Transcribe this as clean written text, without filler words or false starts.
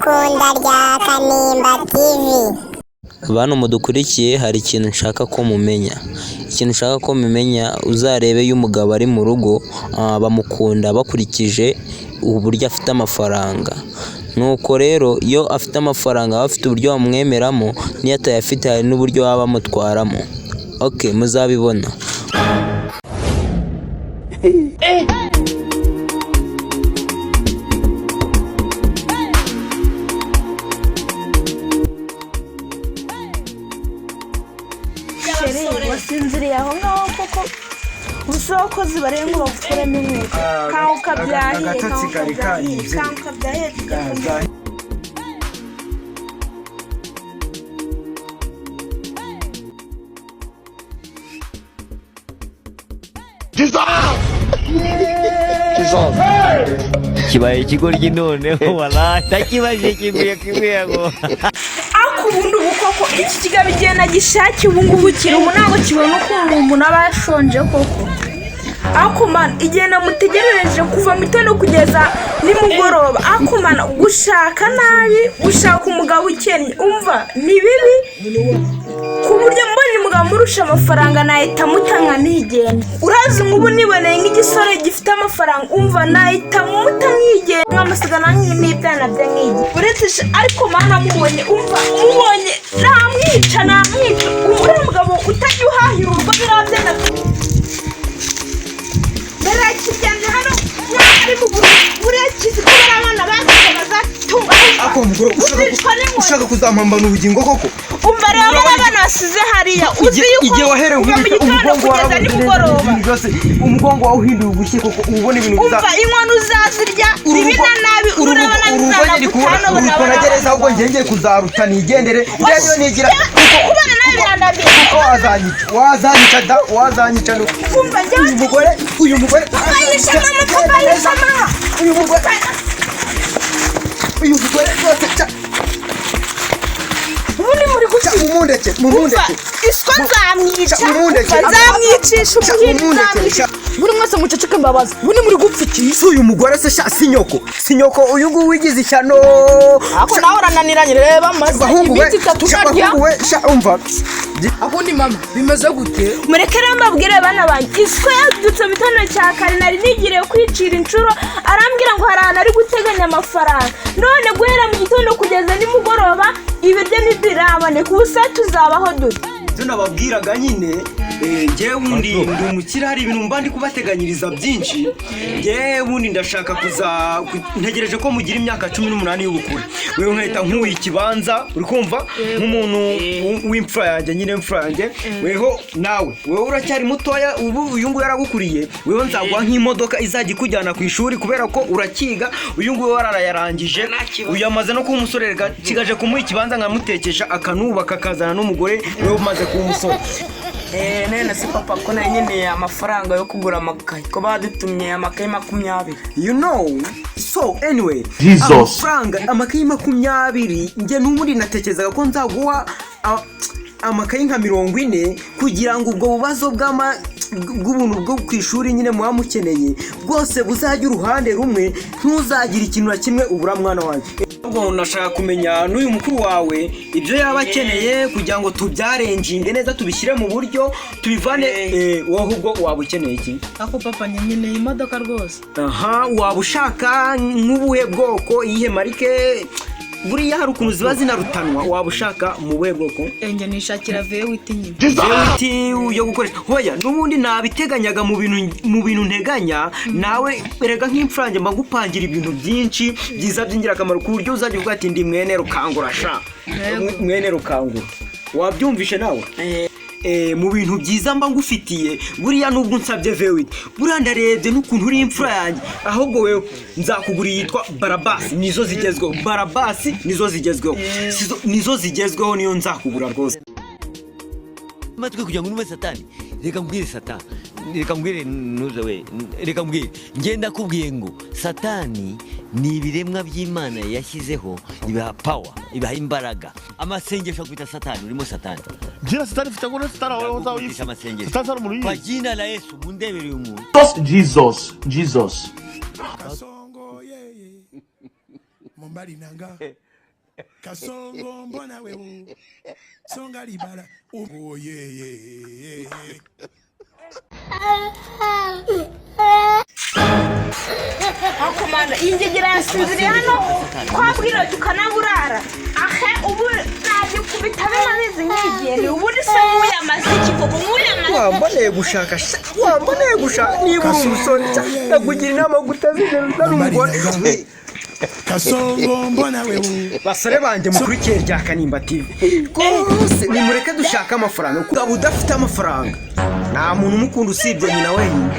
Ikunda rya Kanimba TV. Bantu mudukurikiye, hari ikintu nshaka ko mumenya. Ikintu nshaka ko mumenya, uzarebe iyo umugabo ari mu rugo, bamukunda bakurikije uburyo afite amafaranga. Nuko rero iyo afite amafaranga baba bafite uburyo bamwemeramo, n'iyo atayafite hari n'uburyo baba bamutwaramo. Ok, muzabibona. Chéri, wasinziriye aho ngaho koko? Ubusa abakozi barenga bagukuramo inkweto. Kanguka, byahiye. Agatotsi Kanguka, kari byahiye. kanyibye. Kanguka, byahiye, tujya kumva. Kibaye ikigoryi noneho, walahi ndakibaje, kiguye kimwe ngo Ariko ubundi ubu koko iki kigabo igihe nagishakiye, ubu ngubu kiri ubu ntabwo kibona ukuntu umuntu aba yashonje koko. Ariko mana, igihe namutegerereje kuva mu gitondo kugeza nimugoroba. Ariko mana, gushaka nabi, gushaka umugabo ukennye, umva ni bibi, ku buryo mbonye umugabo amurusha amafaranga nahita muta nkanigenda. Urazi nk'ubu niboneye nk'igisore gifite amafaranga, umva nahita muta nkigenda, nkamusiga n'ibyana bye nkigira. Uretse ariko mana, mubonye, umva mubonye namwica, namwica. Uriya mugabo utajya uhahira urugo, biriya byana barakiryamye hano mwana ari mu buriri, buriya kizi ko bari abana basize bazatunga. Ako mugore ushaka Uzicwa n'inkoni. Ushaka kuzampambana ubugingo koko? Umva rero, bariya bana basize hariya, uzi yuko Igihe waherewe kuva mu gitondo umugongo kugeza warabuze nimugoroba ibintu byose, umugongo wawe uhinduye ubushye koko, uba ubona ibintu biza Umva, inkono uzazirya bibi na nabi, urabona Urugo ndi kubona bizanagutana. urukona gereza, ahubwo njye ngiye kuzaruta nigendere, njyewe nigira Kubana nawe birandambiye. Kuko wazanyica, wazanyica da, wazanyica no Umva njyewe uyu mugore, uyu mugore. Papa yishe mama, papa yishe mama. Uyu mugore, uyu mugore rwose ca. Ubundi muri Ca, gutya. mumundeke, Umva, mumundeke. iswa nzamwica. Ca, mumundeke. Umva, nzamwicisha Ca, umuhini. mumundeke. Nzamwica. Ca. Buri mwese muceceke mbabaza, ubundi muri gupfa iki? Si uyu mugore se sha? Si nyoko, si nyoko uyu nguyu wigize ishyano. Ako nawe urananiranye, reba maze Bahungu we. iminsi 3 Sha, ntarya. bahungu we, sha, umva. Akundi mama, bimeze gute? Mureke rero mbabwire, bana banjye, iswa yabyutse mu gitondo cya kare, nari nigiriye kwicira inshuro, arambwira ngo hari ahantu ari guteganya amafaranga. None guhera mu gitondo kugeza nimugoroba ibiryo ntibiraboneka. Ubu se tuzabaho dute? Ibyo nababwiraga nyine, njyewe ubundi ndi umukire, hari ibintu mba ndi kubateganyiriza byinshi. Njyewe ubundi ndashaka kuza ntegereje ko mugira imyaka 18 y'ubukure, wewe nkahita nkuha ikibanza, uri kumva, nk'umuntu w'imfura yanjye nyine, imfura yanjye. Weho nawe, wewe uracyari mutoya, ubu uyu nguyu yaragukuriye. Wewe nzaguha nk'imodoka izajya ikujyana ku ishuri kubera ko urakiga. Uyu nguyu wararayarangije, uyu amaze no kuba umusore. Reka kigaje kumuha ikibanza nkamutekesha, akanubaka, akazana n'umugore, wewe umaze kuba umusore. Eh, none se papa, ko nari nkeneye amafaranga yo kugura amakayi, ko badutumye amakayi 20? You know, so anyway, Jesus. amafaranga, amakayi 20, njye n'ubundi natekerezaga ko nzaguha amakayi nka 40, kugira ngo ubwo bubazo bw'ubuntu bwo ku ishuri nyine muba mukeneye bwose buzajya uruhande rumwe, ntuzagire ikintu na kimwe ubura, mwana wanjye. Ahubwo nashaka kumenya n'uyu mukuru wawe ibyo yaba akeneye, kugira ngo tubyarenjinge neza, tubishyire mu buryo, tubivane. Wowe ahubwo waba ukeneye iki? Ako papa, nkeneye imodoka rwose. Aha, waba ushaka nk'ubuhe bwoko, iyihe marike? Buriya hari ukuntu ziba zinarutanwa. Waba ushaka mu buhe bwoko? Njye nishakira V8 nyine. V8 yo gukoresha? Hoya, n'ubundi nabiteganyaga mu bintu nteganya. Nawe erega nk'imfura mba ngupangira ibintu byinshi byiza by'ingirakamaro, ku buryo uzajya uvuga ati: "Ndi mwene Rukangura sha, mwene Rukangura." Wabyumvishe nawe? Mu bintu byiza mba ngufitiye, buriya nubwo unsabye V8, buriya ndarebye n'ukuntu uri imfura yanjye, ahubwo wewe nzakugura iyitwa Barabasi, nizo zigezweho. Barabasi nizo zigezweho. Nizo zigezweho, niyo nzakugura rwose. Amatwi kugira ngo numve Satani. Reka mbwire Satani, reka mbwire ntuze we, reka mbwire. Ngenda kubwiye ngo Satani ni ibiremwa by'Imana yashyizeho, ibaha power, ibaha imbaraga. Amasengesho akubita Satani. Urimo Satani. Jina Satani mfite ngo Satani aho Ndagukubitisha amasengesho. Satani ari umuntu Kwa yize. jina la Yesu, mundebere uyu muntu. Jesus, Jesus. Kasongo yeye, mobali na nga. Kasongo mbona wewe songa libala oh yeah yeah yeah yeah. Ariko mana, iyi ngegera yasinziriye hano, twabwira tukanaburara. Ahe, ubu nagikubita bimabizi nkigende. Ubundi se nk'uyamaze iki koko, nk'uyamaze? Wamboneye gushaka sha, wamboneye gushaka. Niba uri umusore sha, ndakugira inama yo kutazigera uzana umugore. Kasongo mbona wewe. Basore banjye mukurikiye rya Kanimba TV, rwose nimureke dushake amafaranga, kuko waba udafite amafaranga nta muntu umukunda usibye nyina wenyine.